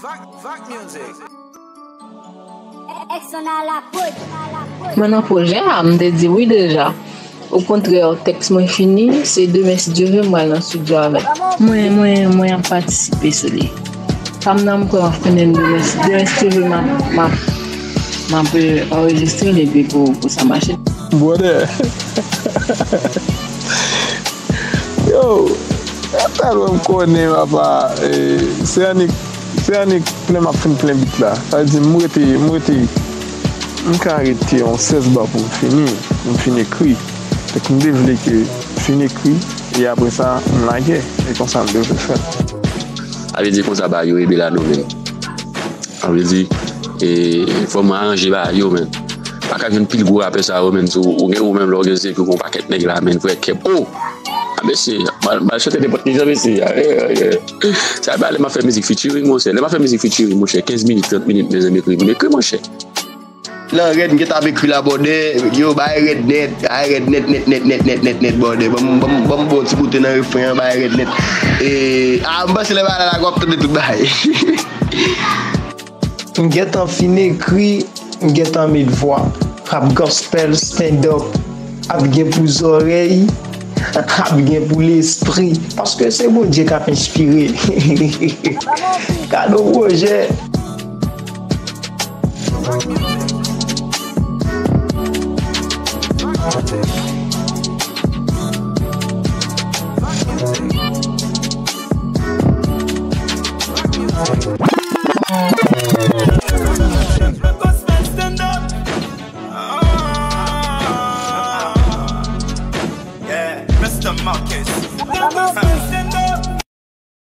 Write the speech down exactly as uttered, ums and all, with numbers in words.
Vac, Vac Music. Mwen nan pwojè a, m te di wi deja. Okontrè, tèks mwen fini, se demen si Dye vle m pral nan estidyo avè l. Mwen, mwen, mwen ap patisipe sou li. Sa m nan m kwè m ap fini l demen si Dye vle m ap, m ap, m ap anrejistre l epi pou, pou sa mache. Brother. Yo, sa tèlman m konnen papa, se annik se annik lè m ap fin plen bit la. Sa vle di m rete, m rete, m ka rete yon sèz ba pou m fini, pou m fin ekri. Donk m te vle ke m fin ekri, e apre sa m lage, e konsa m te vle fè l. Sa vle di konsa ba yo rebe la nou menm. Sa vle di, e, fò mwen aranje ba yo menm. Pa ka jwenn pil gwo rapè sa yo menm, si w gen ou menm lè w gen zye ke w gen yon pakèt nèg la menm, vrè kèb. Oh! A mesye, m al, m al chante nenpòt kijan mesye. Sa e pa lè m ap fè mizik featuring monchè. Lè m ap fè mizik featuring monchè, kenz minit, trant minit mezanmi ekri, m ekri monchè. Lan rèd m gentan ap ekri la bòdè, yo bagay rèd nèt, bagay rèd nèt nèt nèt nèt nèt nèt nèt bòdè. Ban m ban m ban m ba w ti koute nan refren an, bagay rèd nèt. E a m panse lè bagay la lage w ap tande tout bagay. M gentan fin ekri, m gentan met vwa. Rap gospel, stand up, ap gen pou zòrèy, ap gen pou lespri. Paske se Bondye k ap enspire. Gade yon pwojè.